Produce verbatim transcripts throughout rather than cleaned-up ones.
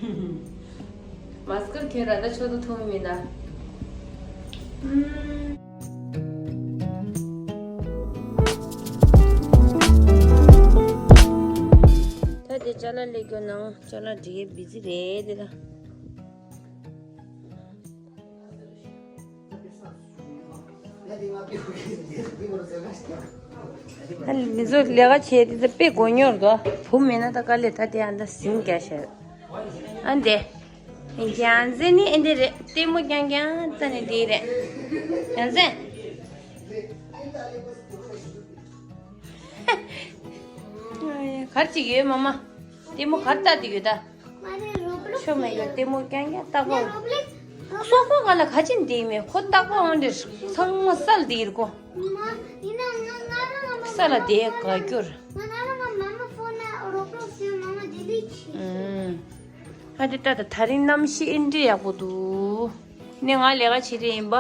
མ་སྐར་ཁྱོད་ར་ད་ཆོག་ཏུ་ཐུང་མི་ད། ད་དེ་ཅ་ལག་ལས་སྐྱོ་ནང་ཅ་ལག་འདྲེ་བི་ཟི་རེད་དེ་ལ། ཨ་ནི་མི་ཚོ་ལས་ཀ་བྱས་ཏེ་དཔེ་མགོ་རྙོག་འདུག་བུ་མེད་ན་ད་དཀའ་ལས། ད་དེ་ཨ་འདྲ་ཟིང་རྒྱག་ཤག་ཨ་འདྲ། རྒྱལ་མཚན་ནི་ཨེ་འདྲ་རེད། ལྟད་མོ་རྐྱང་རྐྱང་ལྟ་ནས་བསྡད་རེད། རྒྱལ་མཚན། གར་ཅིག་ཡོད་མ་མ། ལྟད་མོ་གར་ལྟ་དུས་ཡོད་ད། ཆོ་མེད་ཡོད་ལྟད་མོ་རྐྱང་རྐྱང་ལྟ་གོ། སོ་ཁོ་ག་ལ་ག་ཅི་འདི་མེད་ཁོ་ལྟ་གོ་འོང་དེ་ཚང་མ་སལ་དེ་ཡིར་གོ། ས་ལ་དེ་ག་སྐྱོར། ཨ་དེ་ལྟ་ད་ད་རིང་གནམ་གཤིས་ཨེ་འདྲ་ཡག་པོ་འདུག་ནས་ང་ལས་ཀ་བྱེད་རེ་ཡིན་པ།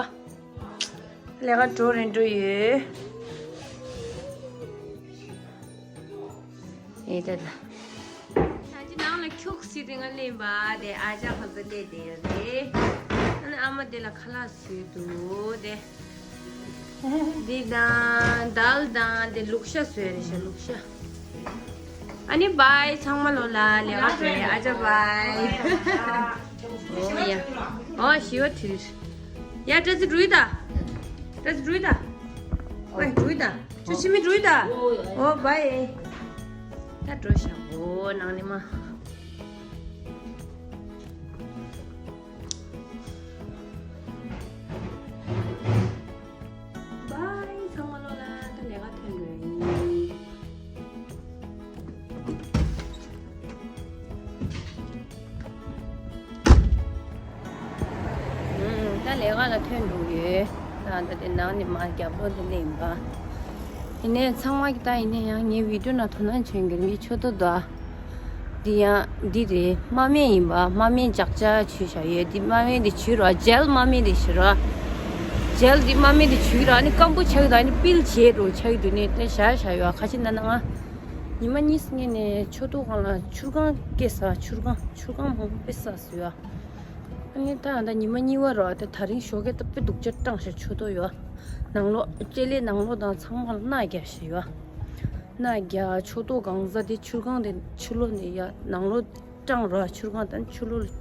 ལས་ཀ་འགྲོ་རེ་འགྲོ་ཡོད། ཨེ་ད་ད། ད་ཅི་ནང་ལ་ཁྱུག་སི་རི་ང་ལེན་པ་དེ་ཨ་ཅག་ཁ་ཚ་ལས་དེ་རེད། ཨ་ནི་ཨ་མ་དེ་ལ་ཁ་ལག་བཟོས་འདུག་དེ། འདི་དང་དལ་དང་དེ་ལུག་ཤ་བཟོས་རེད་ཤག་ལུག་ཤ། ཨ་ནི་བའི་ཚང་མ་ལོ་ལ་ལས་ཀ་བྱས་ཨ་ཅག་བའི། ཨོ་ཡ། ཨོ་ཞི་བ་དུས། ཡ་བཀྲ་ཤིས་འགྲོ་ཡི་ད། བཀྲ་ཤིས་འགྲོ་ཡི་ད། བའི་འགྲོ་ཡི་ད། ཁྱོད་ཕྱི་མི་འགྲོ་ཡི་ད། ཨོ་བའི། ད་འགྲོ་ཤག་ཨོ་ནང་ནས་མ། བའི་ཚང་མ་ལོ་ལ་ད་ལས་ཀ་ཐོན་འགྲོ་ཡིན། ད་ལས་ཀ་ལ་ཐོན་འགྲོ་ཡོད། ད་ད་དེ་ནང་ནས་མ་རྒྱབ་ལོགས་དེ་ནས་ཡིན་པ། ཡིན་ནའི་ཚང་མ་གི་ད་ཡིན་ནའི་ཡང་ངའི་བི་ཌིའོ་ནང་དོ་སྣང་བྱོན་གྱི་རེད། ངའི་ཆོ་ཏོ་ད། འདི་ཡང་འདི་རེད། མ་སྨད་ཡིན་པ། མ་སྨད་ལྕགས་ཆ་བྱུགས་བཞག་ཡོད། འདི་མ་སྨད་འདི་བྱུགས་རོགས། ཇེལ་མ་སྨད་འདི་བྱུགས་རོགས། ཇེལ་འདི་མ་སྨད་འདི་བྱུགས་རོགས། ཨ་ནི་སྐམ་པོ་ཆགས་ད་ཨ་ནི་པིལ་བྱེད་རོགས་ཆགས་འདུག་ནས་དེ་བཞག་བཞག་ཡོད། ཁ་ཆེ་ན་ན་ང་ཉི་མ་གཉིས་སྔོན་ནས་ཆོ་ཏོ་སྒང་ལ་ཆུར་སྒང་སྐྱེས་ས། ཆུར་སྒང་ཆུར་སྒང་མང་པོ་དཔེ་བསགས་སོ་ཡོད། ཨ་ནི་ད་ད་ཉི་མ་གཉིས་པ་རོ། ད་ད་རིང་ཞོགས་ཀས་ད་དཔེ་སྡུག་ཅག་སྐྲངས་ཤག་ཆོ་ཏོ་ཡོད། ནང་ལོགས་ལྕེ་ལེ་ནང་ལོགས་དང་ཚང་མ་ལ་སྣ་རྒྱག་ཤག་ཡོད། སྣ་རྒྱག་ཆོ་ཏོ་གང་ཟ་དེ་ཆུར་སྒང་དེ་ཕྱི་ལོགས་ནས་ཡ་ནང་ལོགས་སྐྲངས་རོ། ཆུར་སྒང་དང་ཕྱི་ལོགས་ལ་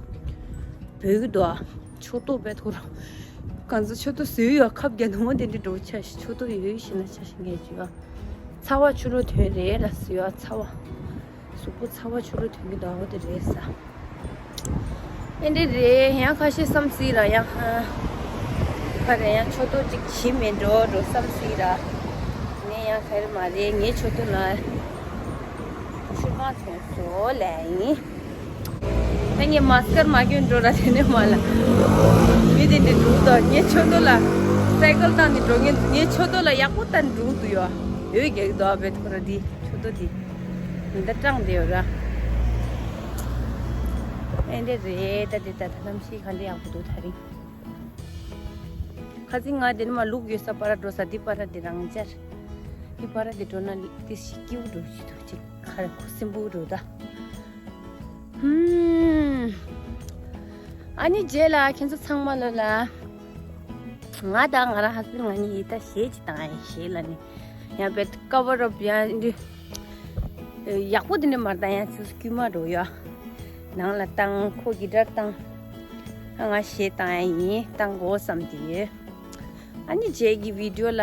འབོད་ཀྱི་འདུག་ཨ། ཆོ་ཏོ་དཔེ་ཐོ་རོ། གང་ཟ་ཆོ་ཏོ་ཟོས་ཡོད། ཁབ་རྒྱག་ནོ་དེ་འདྲ་འགྲོ་ཆ་ཤི་ཆོ་ཏོ་ཡོད་ཤི་ན་ཆ་ཤི་ངས་བྱོས་ཨ། ཚ་བ་ཆུ་ལོག་ཐོན་རེད་ལ་ཟོས་ཨ་ཚ་བ། གཟུགས་པོ་ཚ་བ་ཆུ་ལོག་ཐོན་གྱི་འདུག་ཨ། འོ་དེ་རེད་ས། ཨེ་འདྲ་རེད། ཡང་ཁ་ཤས་བསམ་སྲིད་ར་ཡང་ཧ། ཁ་རེ་ཡང་ཆོ་ཏོ་གཅིག་བྱིན་མེད་འགྲོ་འགྲོ་བསམ་སྲིད་ར། ངས་ཡང་ཁ་རེ་མ་རེད། ངའི་ཆོ་ཏོ་ལ་ཆུ་མ་ཐོན་སོ་ལས་ཡིན། ད་ངས་མ་སྐར་མ་གྱོན་འགྲོ་ར་དེ་ནས་མ་ལ། མི་དེ་འདྲ་འགྲོ་དོ་ངའི་ཆོ་ཏོ་ལ་སའི་ཀལ་བཏང་ནས་འགྲོ། ངས་ངའི་ཆོ་ཏོ་ལ་ཡག་པོ་བཏང་འགྲོ་འདུག་ཡོ། འོད་རྒྱག་གི་འདུག་ཨ་བེ་ཐོ་ར་དེ་ཆོ་ཏོ་དེ། ཉི་ཟླ་སྐྲངས་བསྡད་ཡོད་ར། ཨེ་འདྲ་རེད། ད་དེ་ད་ད་གནམ་གཤིས་ག་འདྲ་ཡག་པོ་འདུག་ད་རིང་། ཁ་སང་ང་དེ་ནས་མ་ལུག་ཡོད་ས་པར་འགྲོ་ས་དེ་པར་དེ་རང་འཇར། དེ་པར་དེ་འགྲོ་ན་དེ་ཞིག་སྐྱིད་པོ་འགྲོ་ཞིག་འདུག་ཅིག་ཁ་ར་ཁུ་སིམ་པོ་འགྲོ་ད། ཧུམ། ཨ་ནི་རྗེས་ལ་ཁྱེད་ཚོ་ཚང་མ་ལོ་ལ། ང་དང་ང་རང་ཧ་སི་པན་ང་གཉིས་ཡིད་ད་ཞེད་ཅིག་བཏང་ཡ་ཞེད་ལ་ནི། ཡང་བེད་ཀ་བར་ཨབ་ཡང་འདི། ཡག་པོ་དེ་འདྲ་མ་བཏང་ཡང་ཚིག་དཀྱུས་མ་འགྲོ་ཡ། ནང་ལ་བཏང་ཁོ་གི་འདྲ་བཏང་། ང་ཞེད་བཏང་ཡ་ཡིན་བཏང་དགོས་བསམ་གྱི་ཡོད། ཨ་ནི་རྗེས་ཀྱི་བི་ཌིའོ་ལ་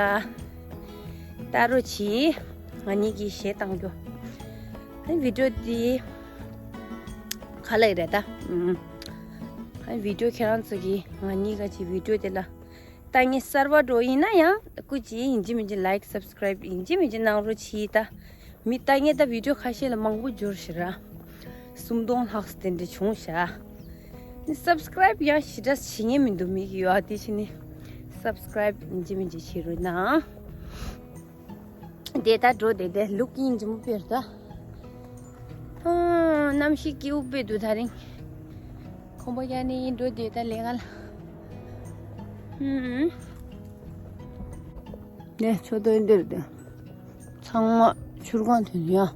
ལྟ་རོགས་གྱིས། ང་གཉིས་ཀྱིས་གཞས་བཏང་རྒྱུ། ཨ་ནི་བི་ཌིའོ་འདི་ག་ལ་ཡི་རེད་ད། ཨ་ནི་བི་ཌིའོ་ཁྱེད་རང་ཚོ་གིས་ང་གཉིས་ཀ་གྱི་བི་ཌིའོ་དེ་ལ་ལྟ་ངན་གསར་པ་འགྲོ་ཡིན་ན་ཡང་སྐུ་མཁྱེན་ཡིན་གཅིག་མིན་གཅིག་ལའིཀ་སབ་སི་ཀ་རའིབ་ཡིན་གཅིག་མིན་གཅིག་གནང་རོགས་གྱིས་ད། མི་ལྟ་ངན་ད་བི་ཌིའོ་ཁ་ཤས་ལ་མང་པོ་འབྱོར་ཤག་ར། སུམ་སྟོང་ལྷག་དེ་འདྲ་བྱུང་ཤག་ནི་སབ་སི་ཀ་རའིབ་ཡང་ཞེ་དྲག་བྱེད་མཁན་མི་འདུག་མི་གི་ཡོད་ཨ་དེ་བྱས་ནི་སབ་སི་ཀ་རའིབ་ཡིན་གཅིག་མིན་གཅིག་བྱེད་རོགས་གནང་། དེ་ལྟར་འགྲོ་དེ་དེ་ལུག་ཡིན་གྱི་མོ་དཔེར་ད། ཨ། གནམ་གཤིས་སྐྱིད་པོ་དཔེ་འདུག་ད་རིང་། ཁོང་པ་ཡ་ནི་ཡིན་འགྲོ་དེ་ད་ལས་ཀ་ལ། ཧུམ། ནས་ཆོ་ཏོ་འདིར་དེ། ཚང་མ་ཆུར་སྒང་ཐོན་ཡ།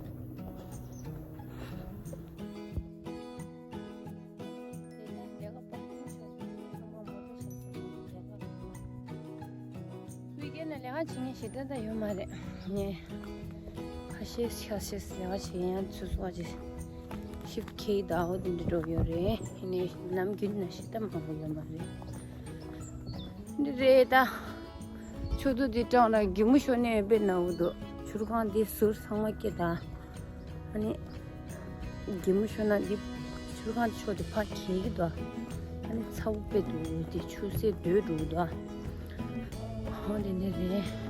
ད་ད་ཡོད་མ་རེད། ངས་ཁ་ཤས་ཁ་ཤས་ཟེར་བ་ཞིག་ཡང་ཚུར་སོང་བ་ཞིག་ཤིབ་ཁེ་ད་འོ་དེ་འདྲ་འགྲོ་ཡོད་རེད། ཡིན་ནའི་ནམ་རྒྱུན་ན་ཤི་ད་མང་པོ་ཡོད་མ་རེད། འདི་རེད་ད། ཆུ་ཚོད་འདི་གྲོང་ན་གི་མུ་ཤོ་ནས་དཔེ་ན་འུ་དུ་ཆུར་ཁང་འདི་ཟུར་ཚང་མ་སྐྱེ་ད། ཨ་ནི། གད་མོ་ཤོར་ན་འདི་ཆུ་ཁང་ཕྱོགས་དེ་ཕར་གྱེས་ཀྱི་འདུག་ཨ་ནི་ཚ་བོ་དཔེ་འདུག་དེ་ཆུ་སེར་སྡོད་འགྲོ་གི་འདུག་ཧོ་དེ་འདྲ་རེད།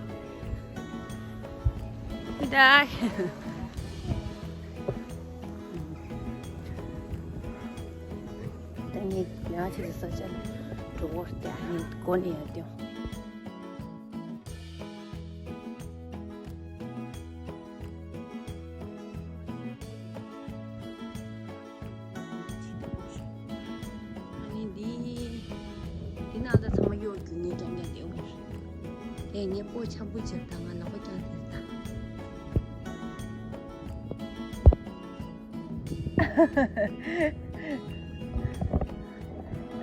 ད་ད་ངས་ཡང་ཅིག་ས་ཆ་འགྲོ་བར་དེ་ཨ་ནི་སྒོ་ནས་ཡར་ཐོན། ཨ་ནི་འདི། འདི་ནང་ད་ཚང་མ་གཡོག་རྒྱུག་ནས་རྐྱང་རྐྱང་བསྡད་ཡོད་རེད། དེ་ངས་སྤོ་ཆམ་པོ་བྱེད་དང་ང་ལག་པ་རྐྱང་དེར་དང་།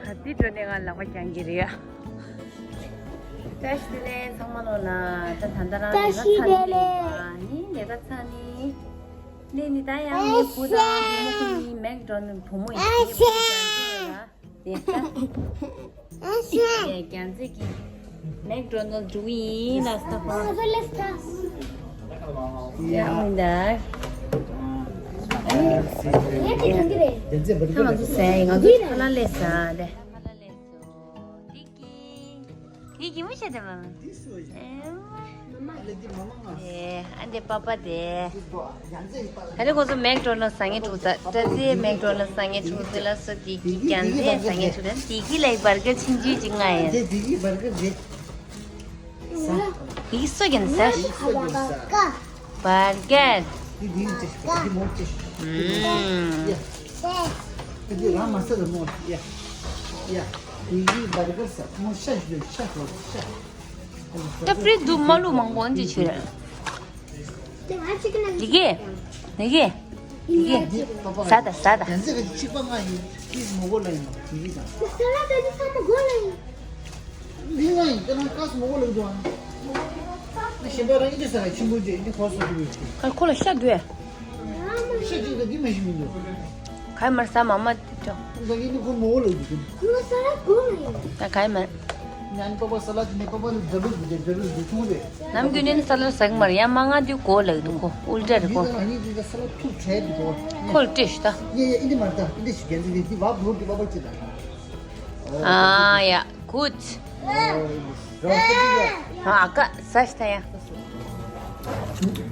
ཨ་འདི་འགྲོ་ནས་ང་ལག་པ་རྐྱང་གི་རེད་ཡ། བཀྲ་ཤིས་བདེ་ལེགས་ཚང་མ་ལོ་ལ། ད་ད་ལྟ་རང་ལས་ཀ་ཚར་ནས་ཨ་ནི་ལས་ཀ་ཚར་ནས་ལས་ནི་ད་ཡང་ངའི་བུ་དང་བུ་མོ་ཁོ་གཉིས་མེག་ཌོ་ནལ་བུ་མོ་ཡིན། ངའི་བུ་དང་བུ་མོ་ལ། དེ་ལྟ། ཨ་ཤ། རྒྱལ་མཚན་གྱི་མེག་ཌོ་ནལ་འགྲོ་གི་ཡིན་ལ་སྟག་པ། ཨ་ཤ་ལེ་སྟག་ཡ་མི་འདུག་ཨ་ནི། ཡ་དེ་གང་གི་རེད། ད་ང་ཚོ་ཟས་ང་ཚོ་ཁ་ལག་ལས་ཟ་དེ། ཁ་ལག་ལས་ཟ་དེ་གི། དེ་གི་མི་ཤེས་དེ་མ། དེ་སུ་ཡིན། ཨེ་མ། ལེ་དེ་མ་མ་ང་། ཨེ་ཨ་འདི་པ་པ་དེ། ད་རེས་ཁོ་ཚོ་མེག་ཌོ་ནལ་ཟ་མཁན་འཁྲུག་ས། ཏྲ་ཙེ་མེག་ཌོ་ནལ་ཟ་མཁན་འཁྲུག་ས་ལ་སོ་དེ་གི་རྒྱལ་མཚན་ཟ་མཁན་འཁྲུག་ས། དེ་གི་ལ་བར་གར་ཆུང་ཆུང་ཅིག་ང་ཡིན། དེ་དེ་གི་བར་གར་རེད། ཟ། དེ་གི་སོ་རྒྱན་ཟ། དེ་གི་སོ་རྒྱན་ཟ། བར་གར། དེ་དེ་གི་ཅི་དེ་གི་མོ་ཅི། ཨུམ། ཡ། དེ་དེ་རང་མ་ཟ་ལ་མོ། ཡ། ཡ། དེ་གི་བར་གར་ཟ། མོ་ཤ་ཞུ་ཤ་ཤོར་ཤ། ད་ཕྲིས་འདུག་མ་ལུག་མང་པོ་འདི་ཆུ་རེད། དེ་གི། དེ་གི། དེ་གི། ཟ་ད་ཟ་ད། ཡང་ཟེར་གི་གཅིག་པ་ང་ཡིན། ཀིས་མོ་གོ་ལ་ཡིན། དེ་གི་དང་། ཟ་ལ་ད་དེ་ཚང་མ་གོ་ལ་ཡིན། མི་ང་ཡིན། དེ་ན་ཀ་སི་མོ་གོ་ལ་ཡིན་དུ་ཨ། ནི་གཞན་པ་རང་ཨི་འདི་ཟ་ལ་ཆེན་པོ་ཅེ་ཨི་འདི་གོ་སོ་དུ་ཡོད་ཅེ། ཁ་ཁོ་ལ་ཤ་དུ་ཨེ། ཤ་ཅིག་ད་འདི་མ་ཤི་མི་འདུག་ག་མར་ཟ་མ་མ་དེ་ཅོ། ད་ཨི་འདི་ཁོ་མོ་གོ་ལ་ཡིན་དུ། ད་ག་མར། ཉན་པ་པ་ས་ལ་དེ་ནས་པ་པ་ལ་འདྲ་པོ་འདུག་འདྲ་པོ་འདུག་ཐུང་རེད། ནམ་རྒྱུན་ནས་ས་ལ་ཟ་གི་མ་རེད། ཡང་མ་ང་དུས་གོ་ལ་ཡོད་དུ་ཁོ་ཨུལ་ཏྲ་རེད་ཁོ། འདི་ལ་ཨ་ནི་འདི་ལ་ས་ལ་ཐུག་བྲལ་འདུག་གོ། ཁོ་ལ་སྤྲད་ཤི་ད། ཡ་ཡ་ཨི་འདི་མ་རེད་ད། ཨི་འདི་ཞིག་རྒྱན་ཟིག་རེད། འདི་བ་བུ་གི་པ་པ་ཅི་ད། ཨ་ཡ་གུད། ཨ་ཀ་ཟ་ཤི་ད་ཡ།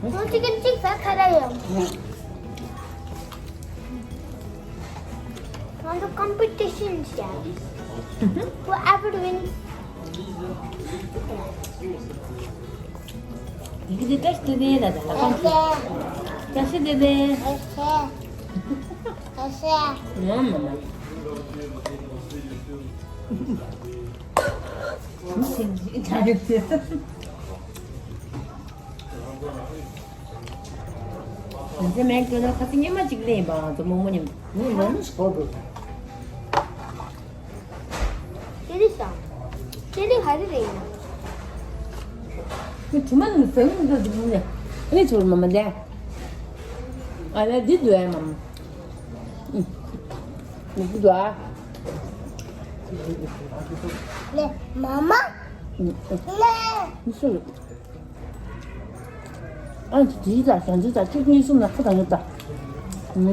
ཁོང་ཅིག་གིས་གཅིག་ཟ་ཁ་ར་ཡོང་། ང་ཚོ་ཀམ་པི་ཊི་ཤན་བྱ། Whoever wins. དེ་གི་དེ་བཀྲ་ཤིས་བདེ་ལེགས་ལ་ད་ལ་ཀམ་པི། བཀྲ་ཤིས་བདེ་ལེགས། ང་མ་མ། མི་ཚེ་འདི་འདྲ་རེད། ང་ཚོ་མེག་ཌོ་ནལ་ཁ་སང་ཉི་མ་གཅིག་སླེབས་པ་ང་ཚོ་རྨོ་མོ་མཉམ་དུ། ངས་མ་ཎི་ཞིག་གོ་དགོས། ཅེ་ལི་ཤང་། ཅེ་ལི་ཧ་རི་རེད་ཡིན། ཁོས་དྲི་མ་ནི་ཟ་གི་མི་འདུག་འདུག་ནས། ཨེ་ཆོར་མ་མ་ལས། ཨ་ལས་འདི་འདུག་ཨེ་མ་མ། འདི་འདུག་ཨ། ལས་མ་མ། ལས། མི་སུ་རེད། ཨ་ཅི་ཅི་ཙ་ཞང་ཅི་ཙ་གཅིག་གཉིས་གསུམ་ལ་ཁ་དང་ཡོད་ད། ཨུམ།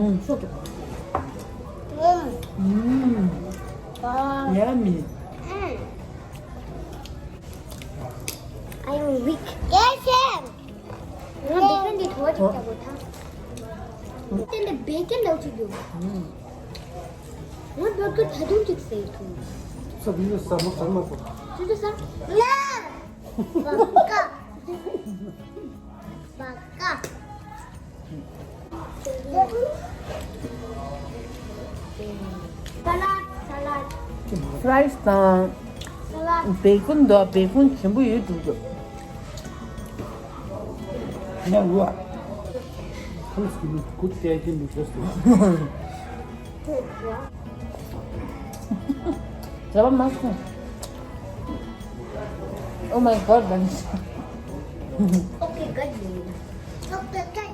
ཨུམ། ཡ་མི། I'm weak. ང་བེ་ཀན་འདི་དུ་བ་ཅིག་བྱ་དགོས་ད། དེ་འདི་བེ་ཀན་འདྲ་བོ་ཅིག་འདུག་ང་བེ་ཀན་ད་དུང་ཅིག་ཟས་ཐུབ། ས་འདི་ལ་ཟ་མ་ཟ་མ་ཟ། ཅི་ཅི་ཟ། ལ། བ་ཀ། བ་ཀ། ས་ལད། ས་ལད། ཕ་རའི་སི་དང་། ས་ལད། བེ་ཀོན་དང་བེ་ཀོན་ཆེན་པོ་ཡོད་འདུག་གི། ཡ་ཝ། ཁམས་ཀྱི་མི་ཁུ་ཏའི་ཀྱི་མི་ཁོ་སུ། བྱ་བ་མ་སོང་། Oh my God, Vanessa. Okay, good. Okay, good.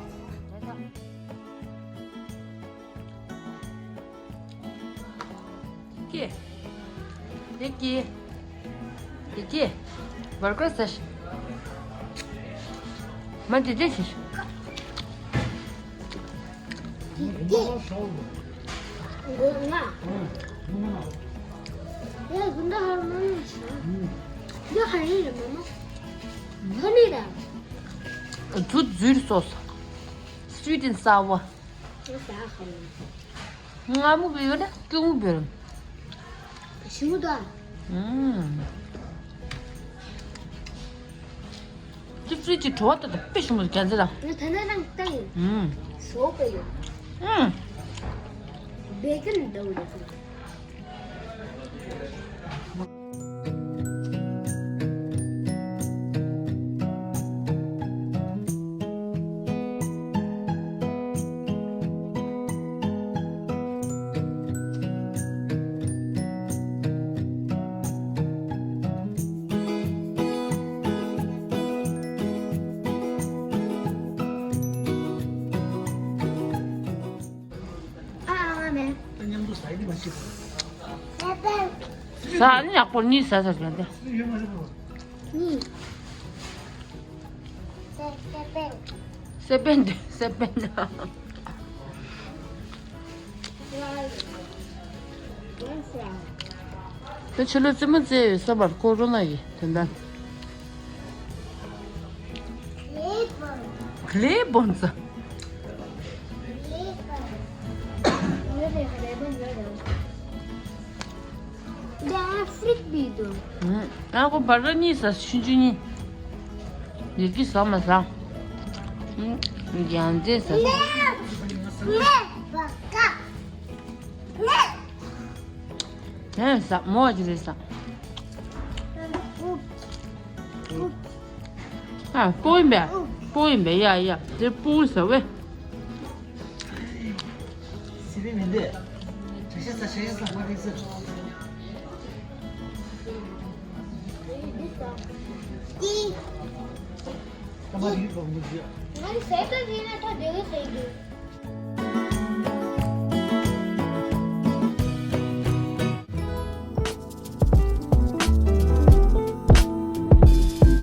ཀྱེ། དེ་ཀྱེ། དེ་ཀྱེ། བར་ཀར་ཟ་ཤི། མ་དེ་དེ་ཤི། དེ་ཀྱེ། ང་། ཡ་གུན་ད་ཧར་མ་ནི་ཤ། ཡ་ཧར་ཡིན་རེད་མ་མ། ཧ་ནི་ར། ཚུ་ཛུར་སོ་སོ། Sweet and sour. ང་ཟ་ཧ་ལ། ང་མོ་བེ་ཡོད་ན་ཀྱུ་མོ་བེ་རམ། ཞུ་དང་། ཨུམ། ཅིབ་ཅིབ་ཅིག་བྲོ་བ་ཏོ་ཏོ་དཔེ་ཞུ་མོ་རྒྱ་མཚན་ལ། ང་ད་ན་རང་ལྟ་ཡིན། ཨུམ། ཞོགས་པ་ཡོད། ཨུམ། བེ་ཀན་འདྲ་བོ་རེད། ཨ་ཨ་མེ། ཟ་ནི་ཡག་པོ་གཉིས་ཟ་ཟ་གྱོན་ཏེ། གཉིས། སེ་པན་དེ་སེ་པན། དེ་ཕྱི་ལོ་རྩེད་མོ་རྩེ་ཡོད་ས་བར་ཀོ་རོ་ན་ཡི་དོན་དག་ལེ་བོན་ཙ། ཨ་ཁོ་བར་ར་གཉིས་ཟ་ཆུང་ཆུང་གཉིས། ཡི་གེ་ཟ་མ་ཟ། ཡང་རྩེ་ཟ། ཧེ་ཟ་མོ་ཅི་རེད་ཟ། ཨ་སྤུ་ཡིན་པས། སྤུ་ཡིན་པས་ཡ་ཡ་དེ་སྤུ་ཟ་བས། སི་པན་མི་འདུག་བྱ་ཤ་ཟ་བྱ་ཤ་ཟ་མ་རེད་ཟེར། ད་མ་རེད་པ་མི་འདུག་ང་ནི་ཟས་ཀ་ཟིན་ན་ད་དེ་ག་ཟས་འདུག